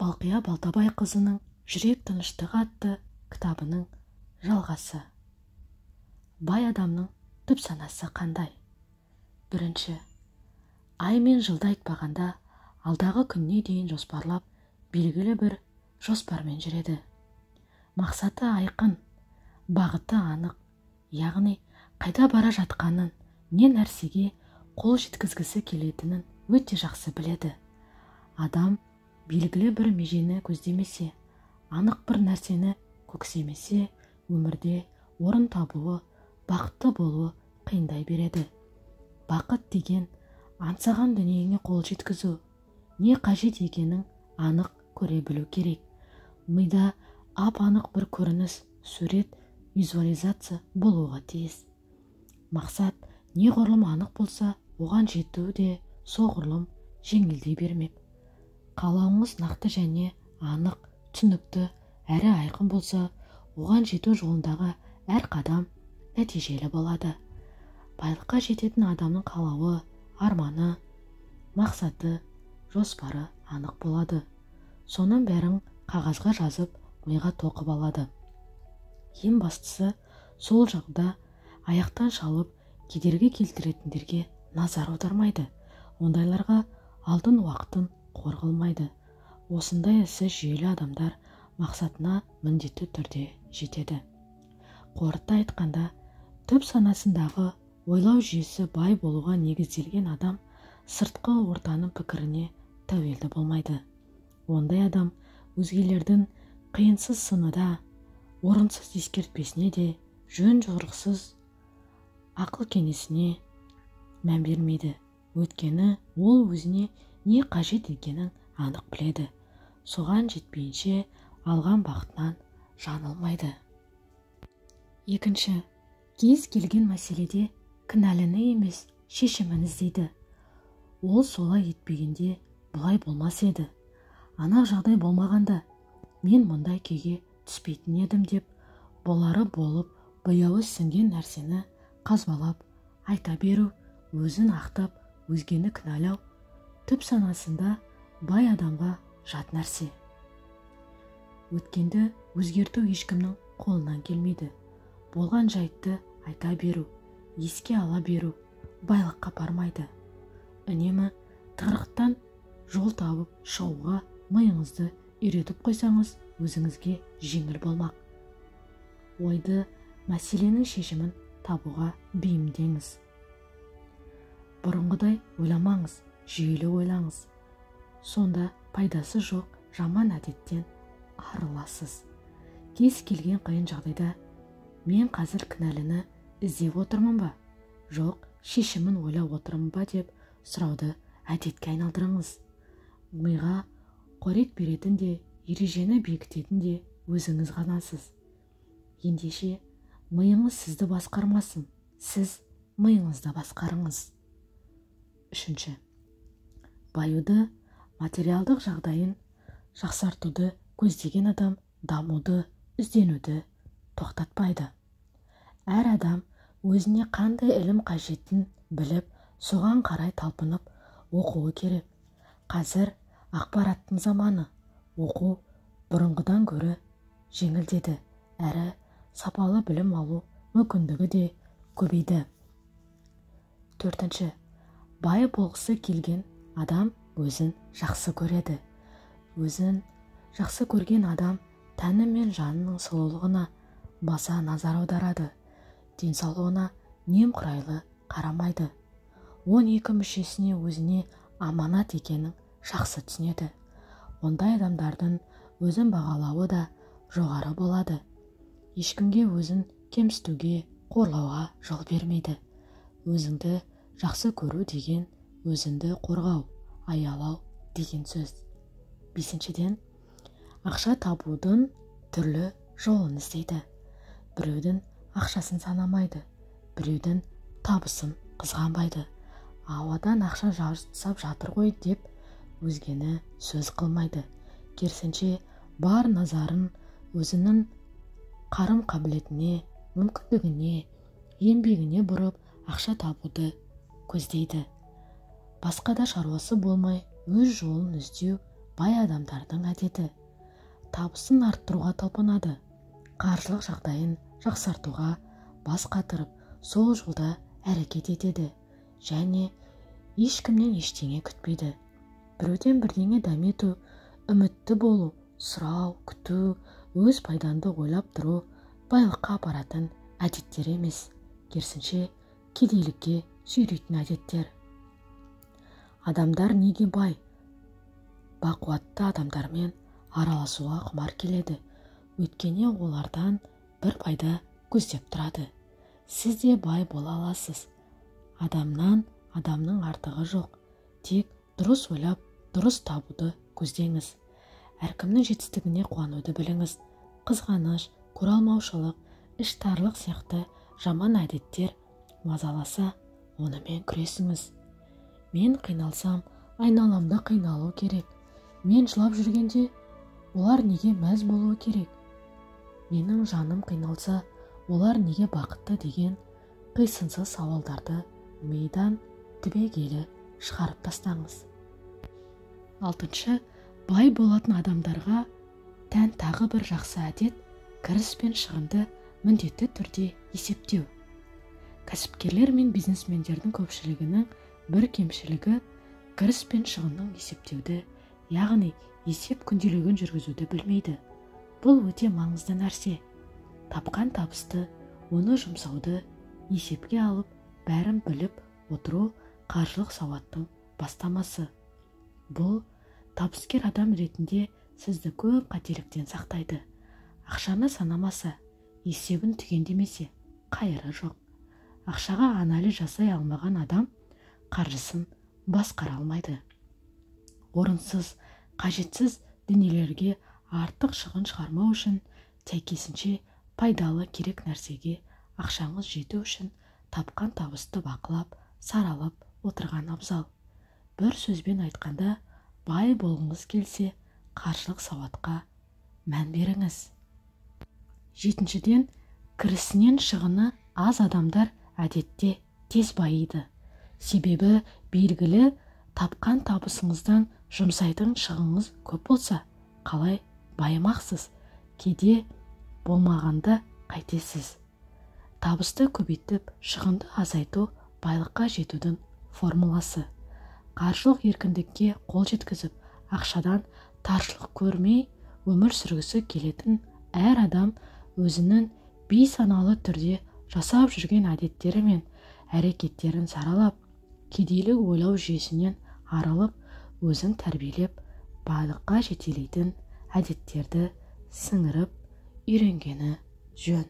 Балқия Балтабайқызының «Жүрек тыныштығы» атты кітабының жалғасы. Бай адамның түп санасы қандай? Бірінші, ай мен жылды айтпағанда, алдағы күніне дейін жоспарлап, белгілі бір жоспармен жүреді. Мақсаты айқын, бағыты анық, яғни қайда бара жатқанын, не нәрсеге қол жеткізгісі келетінін өте жақсы біледі. Адам белгілі бір межені көздемесе, анық бір нәрсені көксемесе, өмірде орын табуы, бақытты болуы қиындай береді. Бақыт деген аңсаған дүниеңе қол жеткізу, не қажет екенін анық көре білу керек. Мида ап-анық бір көрініс, сурет, визуализация болуға тиіс. Мақсат неғұрлым анық болса, оған жету де соғұрлым жеңілдей бермек. Қалауыңыз нақты және анық, түсінікті әрі айқын болса, оған жету жолындағы әр қадам нәтижелі болады. Байлыққа жететін адамның қалауы, арманы, мақсаты, жоспары анық болады. Соның бәрін қағазға жазып, миға тоқып алады. Ең бастысы, сол жағда аяқтан шалып, кедергі келтіретіндерге назар аудармайды. Ондайларға алтын уақытын қор қылмайды. Осындай ісі жүйелі адамдар мақсатына міндетті түрде жетеді. Қорыта айтқанда, түп санасындағы ойлау жүйесі бай болуға негізделген адам сыртқы ортаның пікіріне тәуелді болмайды. Ондай адам өзгелердің қиынсыз сынына, орынсыз ескертпесіне де, жөн жорықсыз ақыл кеңесіне мән бермейді. Өйткені ол өзіне не қажет екенін анық біледі. Соған жетпейінше алған бақытынан жаңылмайды. Екінші, кез келген мәселеде кінәліні емес, шешімін іздейді. Ол солай етпегенде бұлай болмас еді. Ана жағдай болмағанда мен мұндай күйге түспейтін едім деп, болары болып, бояуы сіңген нәрсені қазбалап айта беру, өзін ақтап, өзгені кінәлау түп санасында бай адамға жат нәрсе. Өткенді өзгерту ешкімнің қолынан келмейді. Болған жайтты айта беру, еске ала беру байлыққа бармайды. Үнемі тығырықтан жол тауып шығуға миыңызды үйретіп қойсаңыз, өзіңізге жеңіл болмақ. Ойды, мәселенің шешімін табуға бейімдеңіз. Бұрынғыдай ойламаңыз, жүйелі ойлаңыз. Сонда пайдасы жоқ жаман әдеттен арыласыз. Кез келген қиын жағдайда мен қазір кінәліні іздеп отырмын ба, жоқ, шешімін ойлап отырмын ба деп сұрауды әдетке айналдырыңыз. Миға қорек беретін де, ережені бекітетін де өзіңіз ғанасыз. Ендеше, миыңыз сізді басқармасын, сіз миыңызды басқарыңыз. Үшінші, баюды, материалдық жағдайын жақсартуды көздеген адам дамуды, ізденуді тоқтатпайды. Әр адам өзіне қандай ілім қажетін біліп, соған қарай талпынып оқуы керек. Қазір ақпараттың заманы, оқу бұрынғыдан гөрі жеңілдеді, әрі сапалы білім алу мүмкіндігі де көбейді. Төртінші, бай болғысы келген адам өзін жақсы көреді. Өзін жақсы көрген адам тәні мен жанының сұлулығына баса назар аударады, денсаулығына немқұрайлы қарамайды. 12 мүшесіне өзіне аманат екенін жақсы түсінеді. Ондай адамдардың өзін бағалауы да жоғары болады. Ешкімге өзін кемсітуге, қорлауға жол бермейді. Өзіңді жақсы көру деген өзіңді қорғау, аялау деген сөз. Бесіншіден, ақша табудың түрлі жолын іздейді. Біреудің ақшасын санамайды, біреудің табысын қызғанбайды. Ауадан ақша жасап жатыр ғой деп өзгені сөз қылмайды. Керісінше, бар назарын өзінің қарым қабілетіне, мүмкіндігіне, еңбегіне бұрып, ақша табуды көздейді. Басқа да шаруасы болмай, өз жолын іздеу бай адамдардың әдеті. Табысын арттыруға талпынады, қаржылық жағдайын жақсартуға бас қатырып, сол жолда әрекет етеді және ешкімнен ештеңе күтпейді. Біреуден бірдеңе дәмету, үмітті болу, сұрау, күту, өз пайданды ойлап тұру байлыққа апаратын әдеттер емес, керісінше кедейлікке сүйрейтін әдеттер. Адамдар неге бай, бақуатты адамдармен араласуға құмар келеді? Өйткені олардан бір пайда көздеп тұрады. Сіз де бай бола аласыз. Адамнан адамның артығы жоқ. Тек дұрыс ойлап, дұрыс табуды көздеңіз. Әркімнің жетістігіне қуануды біліңіз. Қызғаныш, көре алмаушылық, іштарлық сияқты жаман әдеттер мазаласа, онымен күресіңіз. Мен қиналсам, айналамда қиналу керек. Мен жылап жүргенде, олар неге мәз болуы керек? Менің жаным қиналса, олар неге бақытты деген қисынсыз сауалдарды мидан түбегейлі шығарып тастаңыз. Алтыншы, бай болатын адамдарға тән тағы бір жақсы әдет кіріс пен шығынды міндетті түрде есептеу. Кәсіпкерлер мен бизнесмендердің көпшілігінің бір кемшілігі кіріс пен шығынның есептеуді, яғни есеп күнделігін жүргізуді білмейді. Бұл өте маңызды нәрсе. Тапқан табысты, оны жұмсауды есепке алып, бәрін біліп отыру қаржылық сауаттың бастамасы. Бұл табыскер адам ретінде сізді көп қателіктен сақтайды. Ақшаны санамаса, есебін түгендемесе, қайыры жоқ. Ақшаға анализ жасай алмаған адам қаржысын басқара алмайды. Орынсыз, қажетсіз дүниелерге артық шығын шығармау үшін, сәйкесінше пайдалы керек нәрсеге ақшаңыз жету үшін тапқан табысты бақылап, саралап отырған абзал. Бір сөзбен айтқанда, бай болғыңыз келсе, қаржылық сауатқа мән беріңіз. Жетіншіден, кірісінен шығыны аз адамдар әдетте тез байиды. Себебі белгілі тапқан табысыңыздан жұмсайтын шығыныңыз көп болса, қалай байымақсыз? Кейде болмағанда қайтесіз? Табысты көбейтіп, шығынды азайту байлыққа жетудің формуласы. Қаржылық еркіндікке қол жеткізіп, ақшадан таршылық көрмей өмір сүргісі келетін әр адам өзінің бейсаналы түрде жасап жүрген әдеттері мен әрекеттерін саралап, кедейлік ойлау жүйесінен арылып, өзін тәрбиелеп, байлыққа жетелейтін әдеттерді сіңіріп үйренгені жөн.